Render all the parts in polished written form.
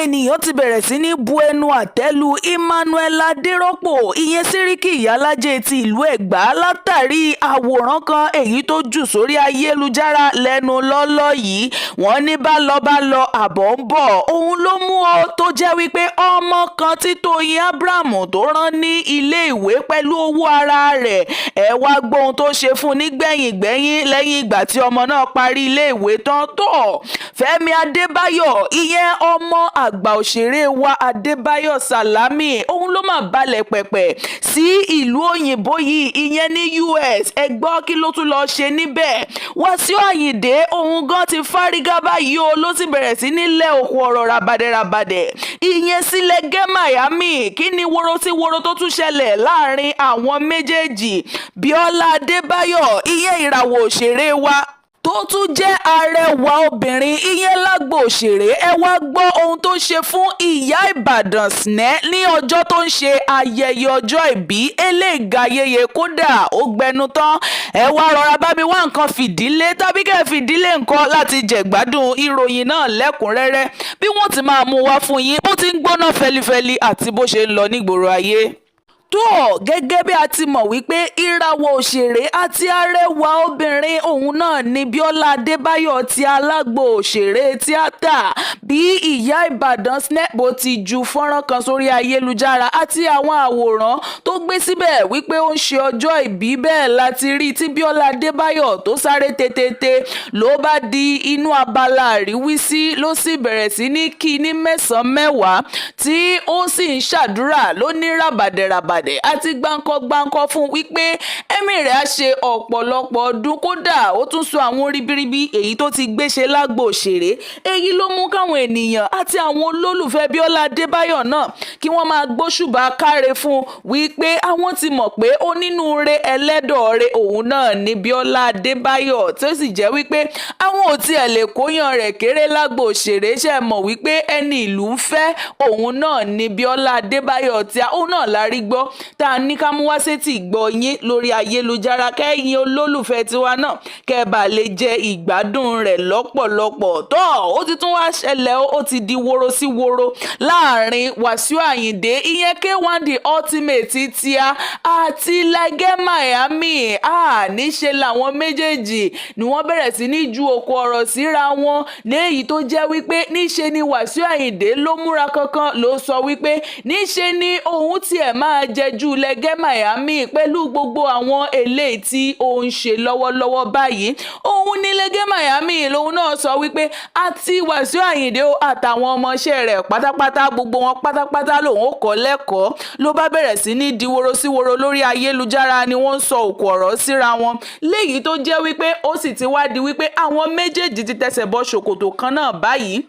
Ènìyàn ti bẹ̀rẹ̀ sí ní bu ẹnu àtẹ́ lu Emmanuel Adérọ́pò, ìyẹn Sẹ́ríkì Ìyálájé ti ìlú Ẹ̀gbá, látàrí àwòrán kan èyí tó jù sórí ayélujára lẹ́nu lọ́ọ́lọ́ọ́ yìí. Wọ́n ní bá lọ bá lọ, àbọ̀ ń bọ̀. Òun ló mú o tó jẹ́ wípé ọmọ kan tí Tóyìn Abraham tó rán ní iléèwé pẹ̀lú owó ara rẹ̀, ẹ wá gbọ́ ohun tó ṣe fún un nígbẹ̀yìn gbẹ́yín lẹ́yìn ìgbà tí ọmọ náà parí iléèwé tán. Tó Fẹ́mi Adébáyọ̀, ìyẹn ọmọ àgbà òṣèré wa Adébáyọ̀ Sálámì, òun ló máa balẹ̀ pẹ̀pẹ̀ sí ìlú òyìnbó yìí, ìyẹn ní US. Ẹ gbọ́, kí ló tún lọ́ọ́ ṣe níbẹ̀? Wàsíù Àyìndé, òun gan ti fárígá báyìí o, ló sì bẹ̀rẹ̀ sí nílẹ̀ òkú ọ̀rọ̀ rabadẹ̀rabadẹ̀, ìyẹn sílẹ̀ gẹ́ Miami. Kí ni woro sí woro tó tún ṣẹlẹ̀ láàrin àwọn méjèèjì? Bíọ́lá Adébáyọ̀, ìyẹn ìràwọ̀ òṣèré wa tó tún jẹ́ arẹwà obìnrin, ìyẹn lágbo òṣèré, ẹ wá gbọ́ ohun tó ṣe fún ìyá Ìbàdàn Sneh ní ọjọ́ tó ń ṣe ayẹyẹ ọjọ́ ìbí eléègayẹyẹ. Kódà ó gbẹnu tán. Ẹ wá rọra bá mi wá nǹkan fìdílé tàbí kẹ́ ẹ fìdílé nǹkan láti jẹ̀gbádùn ìròyìn náà lẹ́kùnrẹ́rẹ́ bí wọ́n ti máa mú wá fún yín, bó ti ń gbóná fẹlifẹli àti bó ṣe ń lọ nígboro ayé tó. Gẹ́gẹ́ bí a ti mọ̀ wípé ìràwọ̀ òṣèré àti arẹwà obìnrin òun náà ní Bíọ́lá Adébáyọ̀ ti alágbo òṣèré tíátà, bí ìyá Ìbàdàn Sneh bó ti ju fọ́nrán kan sórí ayélujára àti àwọn àwòrán tó gbé síbẹ̀ wípé ó ń ṣe ọjọ́ ìbí, bẹ́ẹ̀ láti rí tí Bíọ́lá Adébáyọ̀ tó sáré tètè ló bá di inú abala àríwísí, ló sì bẹ̀rẹ̀ sí ní kí ní mẹ́sàn-án mẹ́wàá, tí ó sì ń ṣàdúrà ló ní ràbàdẹ̀ràbàdẹ̀ àti gbáǹkọ́-gbáǹkọ́ fún wípé ẹ̀mí rẹ̀ á ṣe ọ̀pọ̀lọpọ̀ ọdún. Kódà ó tún sọ àwọn ribiribi èyí tó ti gbé ṣe lágbo òṣèré. Èyí ló mú káwọn ènìyàn àti àwọn olólùfẹ́ Bíọ́lá Adébáyọ̀ náà kí wọ́n máa gbóṣùbà káre fún wípé àwọn ti mọ̀ pé onínúure, ẹlẹ́dọ̀ọ́rẹ́ òun náà ní Bíọ́lá Adébáyọ̀, tó sì jẹ́ wípé àwọn ò tiẹ̀ lè kóyàn rẹ̀ kéré lágbo òṣèré. Ṣe mọ̀ wípé ẹni ìlú ń fẹ́ òun náà ní Bíọ́lá Adébáyọ̀ tí òun náà la rí gbọ́ tá a ní ká mú wá sétí ìgbọ́ yín lórí ayélujára, kẹ́yìn olólùfẹ́ tiwa náà kẹ́ ẹ bá lè jẹ ìgbádùn rẹ̀ lọ́pọ̀lọpọ̀. Tó ó ti tún wá ṣẹlẹ̀, ó ti di woro sí woro láàrin Wàsíù Àyìndé, ìyẹn K1 The Ultimate tíá, àti Lẹ́gẹ́ Miami. Níṣe làwọn méjèèjì ni wọ́n bẹ̀rẹ̀ sí ní ju òkú ọ̀rọ̀ síra wọn, léyìí tó jẹ́ wípé níṣe ni Wàsíù Àyìndé ló múra kankan, ló sọ wípé níṣe ni òun tiẹ̀ máa jẹjú Lẹ́gẹ́ Miami pẹ̀lú gbogbo àwọn eléyìí tí ó ń ṣe lọ́wọ́lọ́wọ́ báyìí. Òun ní Lẹ́gẹ́ Miami lòun náà sọ wípé àti Wàsíù Àyìndé àtàwọn ọmọọṣẹ́ rẹ̀ pátápátá, gbogbo wọn pátápátá lòun ó kọ́ lẹ́kọ̀ọ́. Ló bá bẹ̀rẹ̀ sí ní diworo síworo lórí ayélujára, ni wọ́n ń sọ òkú ọ̀rọ̀ síra wọn, léyìí tó jẹ́ wípé ó sì ti wá di wípé àwọn méjèèjì ti tẹsẹ̀ bọ ṣòkòtò kan náà báyìí,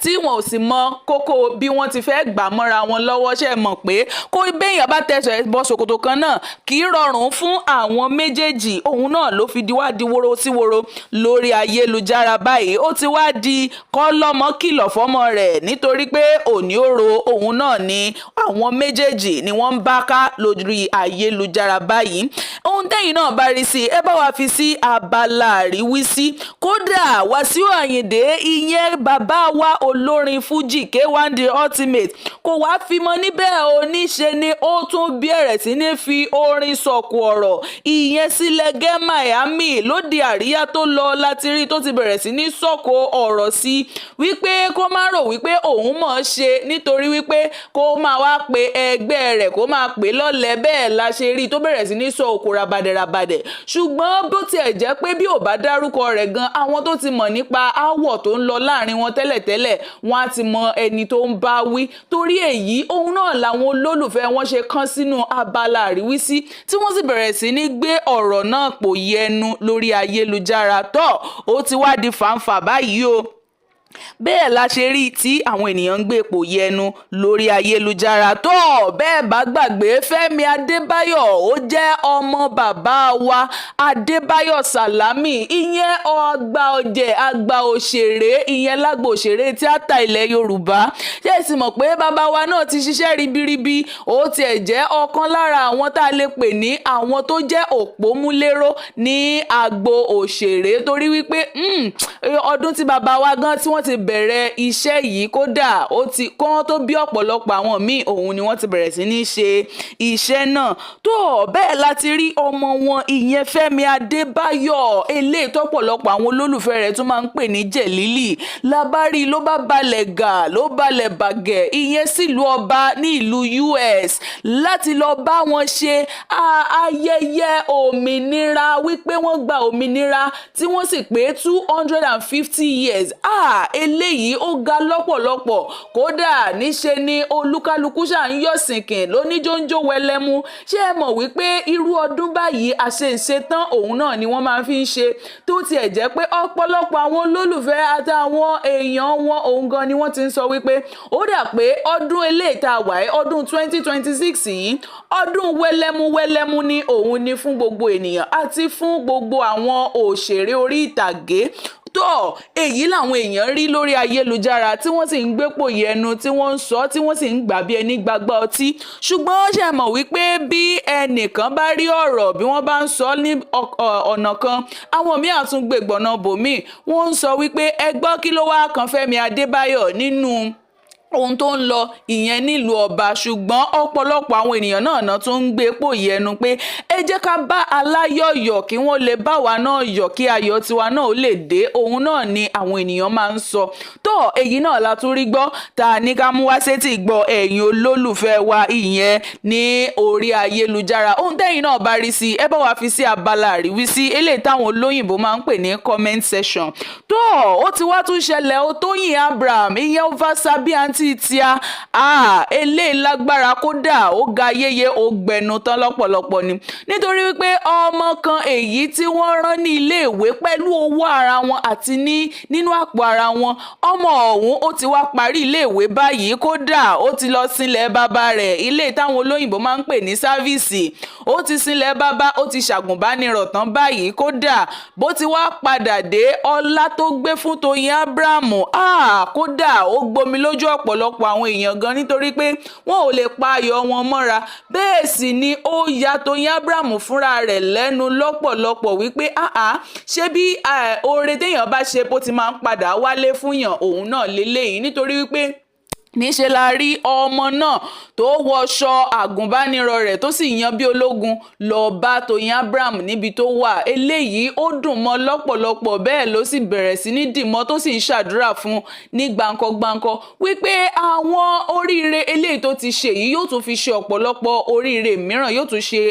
tí wọn ò sì mọ kókó bí wọ́n ti fẹ́ gbà mọ́ra wọn lọ́wọ́. Ṣe mọ̀ pé kó béèyàn bá tẹsẹ̀ bọ ṣòkòtò kan náà, kì í rọrùn fún àwọn méjèèjì. Òun náà ló fi wá di woro sí woro lórí ayélujára báyìí. Ó ti wá di kọ́lọ́mọ kìlọ̀ fọ́mọ rẹ̀, nítorí pé òní òro òun náà ni àwọn méjèèjì ni wọ́n ń bá ká lórí ayélujára báyìí. Ohun tẹ́yìn náà bá rí sí, ẹ bá wa fi sí abala àríwísí. Kódà Wàsíù Àyìndé, ìyẹn bàbá wa olórin Fuji K1 The Ultimate, kò wá fi mọ́ níbẹ̀ o. Níṣe ni ó tún bẹ̀rẹ̀ sí ní fi orin sọ̀kò ọ̀rọ̀, ìyẹn sí Lẹ́gẹ́ Miami. Lóde àríyá tó lọ láti rí tó ti bẹ̀rẹ̀ sí ní sọ̀kò ọ̀rọ̀ sí wípé kó má rò wípé òun mọ̀ ọ́n ṣe, nítorí wípé kó máa wá pe ẹgbẹ́ rẹ̀, kó máa pè lọ́lẹ̀. Bẹ́ẹ̀ la ṣe rí tó bẹ̀rẹ̀ sí ní sọ òkò rabadẹ̀rabadẹ̀. Ṣùgbọ́n bó tiẹ̀ jẹ́ pé bí ò bá dárúkọ rẹ̀ gan, àwọn tó ti mọ̀ nípa aáwọ̀ tó ń lọ láàrin wọn tẹ́lẹ̀tẹ́lẹ̀, wọ́n á ti mọ ẹni tó ń bá wí. Torí èyí òun náà làwọn olólùfẹ́ wọn ṣe kán sínú abala àríwísí, tí wọ́n sì bẹ̀rẹ̀ sí ní gbé ọ̀rọ̀ náà pò yẹnu lórí ayélujára. Tó ó ti wá di fàǹfà báyìí o. Bẹ́ẹ̀ la ṣe rí tí àwọn ènìyàn ń gbé ipò yẹnu lórí ayélujára. Tó bẹ́ẹ̀ bá gbàgbé, Fẹ́mi Adébáyọ̀, ó jẹ́ ọmọ bàbá wa Adébáyọ̀ Sálámì, ìyẹn àgbà ọ̀jẹ̀, àgbà òṣèré, ìyẹn lágbo òṣèré tíátà ilẹ̀ Yorùbá. Ṣé ẹ sì mọ̀ pé bàbá wa náà ti ṣiṣẹ́ ribiribi? Ó tiẹ̀ jẹ́ ọ̀kan lára àwọn tá a lè pè ní àwọn tó jẹ́ òpómúléró ní agbo òṣèré, torí wípé ọdún tí bàbá wa gan tí wọ́n ti bẹ̀rẹ̀ iṣẹ́ yìí. Kódà ó ti kán tó bí ọ̀pọ̀lọpọ̀ àwọn míì, òun ni wọ́n ti bẹ̀rẹ̀ sí ní ṣe iṣẹ́ náà. Tó bẹ́ẹ̀ láti rí ọmọ wọn, ìyẹn Fẹ́mi Adébáyọ̀, eléyìí tọ́pọ̀lọpọ̀ àwọn olólùfẹ́ rẹ̀ tún máa ń pè ní Jẹ̀lílì, labárí ló bá balẹ̀ gà, ló balẹ̀ bàgẹ́, ìyẹn sílùú ọba ní ìlú US láti lọ bá wọn ṣe ayẹyẹ òmìnira, wípé wọ́n gba òmìnira tí wọ́n sì pé 250 years. Ah, eléyìí ó ga lọ́pọ̀lọpọ̀. Kódà níṣe ni olúkálukú ṣà ń yọ̀ sìnkìn lóníjóńjó wẹlẹ́mú. Ṣé ẹ mọ̀ wípé irú ọdún báyìí, àṣeǹṣetán òun náà ni wọ́n máa fi ń ṣe, tó tiẹ̀ jẹ́ pé ọ̀pọ̀lọpọ̀ àwọn olólùfẹ́ àtàwọn èèyàn wọn, òun gan ni wọ́n ti ń sọ wípé ó dà pé ọdún eléyìí tá a wà ẹ́, ọdún 2026 yìí, ọdún wẹlẹ́mú wẹlẹ́mú ni òun ni fún gbogbo ènìyàn àti fún gbogbo àwọn òṣèré orí ìtàgé. Tó èyí làwọn èèyàn rí lórí ayélujára tí wọ́n sì ń gbépò yẹnu, tí wọ́n ń sọ, tí wọ́n sì ń gbà bí ẹni gbàgbá ọtí. Ṣùgbọ́n ṣe mọ̀ wípé bí ẹnìkan bá rí ọ̀rọ̀, bí wọ́n bá ń sọ ní ọ̀nà kan, àwọn míì àtúngbègbọ̀nà bòmíì. Wọ́n ń sọ wípé, ẹ gbọ́, kí ló wá kan Fẹ́mi Adébáyọ̀ nínú ohun tó ń lọ ìyẹn nílùú ọba? Ṣùgbọ́n ọ̀pọ̀lọpọ̀ àwọn ènìyàn náà tún ń gbé pò yẹnu pé ẹ jẹ́ ká bá aláyọ̀ yọ̀, kí wọ́n lè bá wa náà yọ̀, kí ayọ̀ tiwa náà ó lè dé. Òun náà ni àwọn ènìyàn máa ń sọ. Tó èyí náà la tún rí gbọ́ ta ní ká mú wá sétí gbọ́ ẹ̀yin olólùfẹ́ wa, ìyẹn ní orí ayélujára. Ohun tẹ́yin náà bá rí sí, ẹ bá wa fi sí abala àríwísí, eléyìí táwọn olóyìnbó máa ń pè ní comment section. Tó ó ti wá tún ṣẹlẹ̀ o, Tóyìn Abraham, ìyẹn over sabi àǹtí tíá, eléyìí lágbára. Kódà ó ga yéye, ó gbẹnu tán lọ́pọ̀lọpọ̀ ni, nítorí wípé ọmọ kan èyí tí wọ́n rán ní iléèwé pẹ̀lú owó ara wọn àti ní nínú àpò ara wọn, ọmọ ọ̀hún ó ti wá parí iléèwé báyìí. Kódà ó ti lọ sílẹ̀ bàbá rẹ̀, ilé táwọn olóyìnbó máa ń pè ní service. Ó ti sílẹ̀ bàbá, ó ti ṣàgùnbánirọ̀ tán báyìí. Kódà bó ti wá padà dé, ọlá tó gbé fún Tóyìn Abraham, kódà ó gbomi lójú ọ̀pọ̀lọpọ̀ àwọn èèyàn gan, nítorí pé wọn ò lè pa ayọ̀ wọn mọ́ra. Bẹ́ẹ̀ sì ni ó ya Tóyìn Abraham fúnra rẹ̀ lẹ́nu lọ́pọ̀lọpọ̀ wípé áá, ṣé bí oore téèyàn bá ṣe bó ti máa ń padà wálé fún yàn, òun náà lélẹ́yìí, nítorí wípé níṣe la rí ọmọ náà tó wọṣọ àgùnbánirọ̀ rẹ̀, tó sì yan bí ológun lọ bá Tóyìn Abraham níbi tó wà. Eléyìí ó dùn mọ́ lọ́pọ̀lọpọ̀, bẹ́ẹ̀ ló sì bẹ̀rẹ̀ sí ní dìmọ́, tó sì ń ṣàdúrà fún ní gbáǹkọ́-gbáǹkọ́ wípé àwọn oríire eléyìí tó ti ṣe yìí yóò tún fi ṣe ọ̀pọ̀lọpọ̀ oríire mìíràn, yóò tún ṣe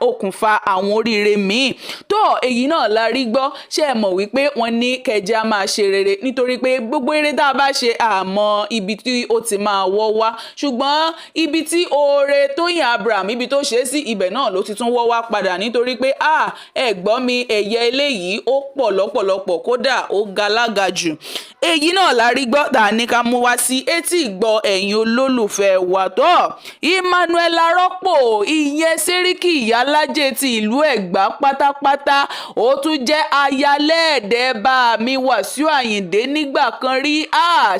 okùnfà àwọn oríire míì. Tó èyí náà la rí gbọ́. Ṣé ẹ mọ̀ wípé wọ́n ní kẹjẹ á máa ṣe rere, nítorí pé gbogbo eré tá a bá ṣe, àmọ́ ibi tí ó ti máa wọ́ wá. Ṣùgbọ́n ibi tí oore Tóyìn Abraham, ibi tó ṣe é sí, ibẹ̀ náà ló ti tún wọ́ wá padà, nítorí pé ẹ gbọ́ mi, ẹ̀yẹ eléyìí ó pọ̀ lọ́pọ̀lọpọ̀, kódà ó galága jù. Èyí náà la rí gbọ́ tá a ní ká mú wá sí etí ìgbọ́ ẹ̀yin olólùfẹ́ wa. Tó Emmanuel Arọ́pò, ìyẹn Sẹ́ríkì Ìyálájẹ ti ìlú Ẹ̀gbá pátápátá, ó tún jẹ́ ayálẹ́ẹ̀dẹ́ bá mi Wàsíù Àyìndé nígbà kan rí.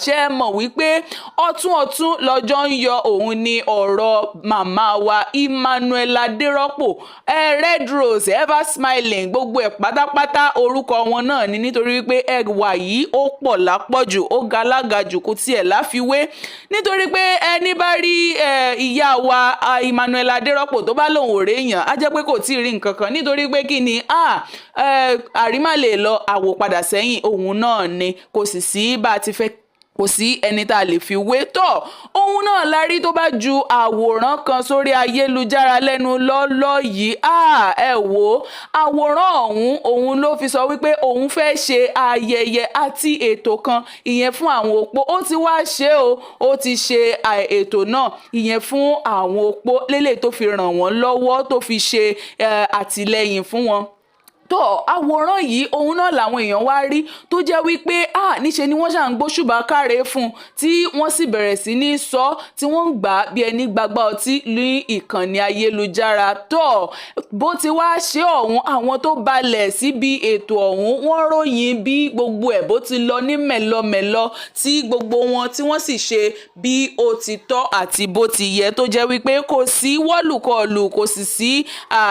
Ṣé ẹ mọ̀ wípé ọ̀tún ọ̀tún lọ́jọ́ ń yọ, òun ni ọ̀rọ̀ màmá wa Emmanuel Adérọ́pò, Red Rose, ever smiling, gbogbo ẹ̀ pátápátá orúkọ wọn náà ni, nítorí wípé ẹwà yìí ó pọ̀ lápọ̀jù, ó galága jù, kò tiẹ̀ láfiwé, nítorí pé ẹni bá rí ìyá wa Emmanuel Adérọ́pò tó bá lòun ò réèyàn, á jẹ́ pé kò tí ì rí nǹkan kan, nítorí pé kí ni, àrímà lè lọ àwò padà sẹ́yìn, òun náà ni kò sì sí bá a ti fẹ́, kò sí ẹni tá a lè fi wé. Tọ̀ òun náà la rí tó bá ju àwòrán kan sórí ayélujára lẹ́nu lọ́lọ́ yìí. Ẹ wò ó, àwòrán ọ̀hún, òun ló fi sọ wípé òun fẹ́ ṣe ayẹyẹ àti ètò kan, ìyẹn fún àwọn opó. Ó ti wá ṣe o, ó ti ṣe ètò náà, ìyẹn fún àwọn opó lélẹ̀, tó fi ràn wọ́n lọ́wọ́, tó fi ṣe àtìlẹ́yìn fún wọn. Tó àwòrán yìí, òun náà làwọn èèyàn wá rí, tó jẹ́ wípé níṣe ni wọ́n ṣà ń gbóṣùbà káre fún un, tí wọ́n sì bẹ̀rẹ̀ sí ní sọ, tí wọ́n ń gbà bí ẹni gbagba ọtí ní ìkànnì ayélujára. Tó bó ti wá ṣe ọ̀hún, àwọn tó balẹ̀ síbi ètò ọ̀hún, wọ́n ròyìn bí gbogbo ẹ̀ bó ti lọ ní mẹ̀lọmẹ̀lọ, tí gbogbo wọn tí wọ́n sì ṣe bí ó ti tọ́ àti bó ti yẹ, tó jẹ́ wípé kò sí wọ́lùkọlù, kò sì sí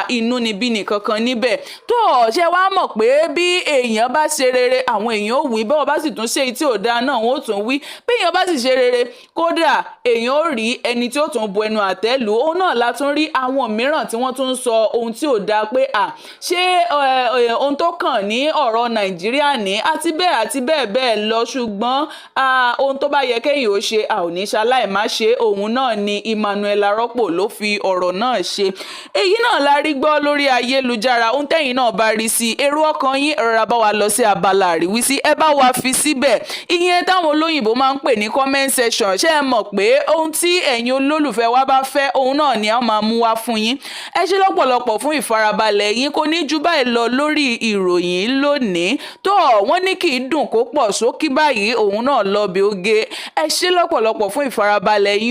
inúnibíni kankan níbẹ̀. Tó Ṣé wàá mọ̀ pé bí èèyàn bá ṣe rere, àwọn èèyàn ò wí, bọ́ọ̀ bá sì tún ṣe tí ò dáa náà, wọ́n ó tún wí. Bí èèyàn bá sì ṣe rere, kódà èèyàn ó rí ẹni tí ó tún bu ẹnu àtẹ́ lù. Òun náà la tún rí àwọn mìíràn tí wọ́n tún ń sọ ohun tí ò dáa pé à ṣé ohun tó kàn ní ọ̀rọ̀ Nàìjíríà ní, àti bẹ́ẹ̀ àti bẹ́ẹ̀ bẹ́ẹ̀ lọ. Ṣùgbọ́n ohun tó bá yẹ kéèyàn ó ṣe, a ò ní ṣaláì má ṣe. Òun náà ni Emmanuel Arọ́pò ló fi ọ̀rọ̀ náà ṣe. Èyí náà la rí gbọ́ lórí ayélujára. Ohun tẹ́yìn náà bá rí sí, èrò ọkàn yín, rọra bá wa lọ sí abala àríwísí, ẹ bá wa fi síbẹ̀, ìyẹn táwọn olóyìnbó máa ń pè ní comment section. Ṣé ẹ mọ̀ pé ohun tí ẹ̀yin olólùfẹ́ wa bá fẹ́, òun náà ni a máa mú wá fún yín. Ẹ ṣé lọ́pọ̀lọpọ̀ fún ìfarabalẹ̀ yín. Kò ní ju báyìí lọ lórí ìròyìn lónìí. Tó wọ́n ní kì í dùn kó pọ̀ sókí báyìí, òun náà lọ bí oge. Ẹ ṣé lọ́pọ̀lọpọ̀ fún ìfarabalẹ̀ yín.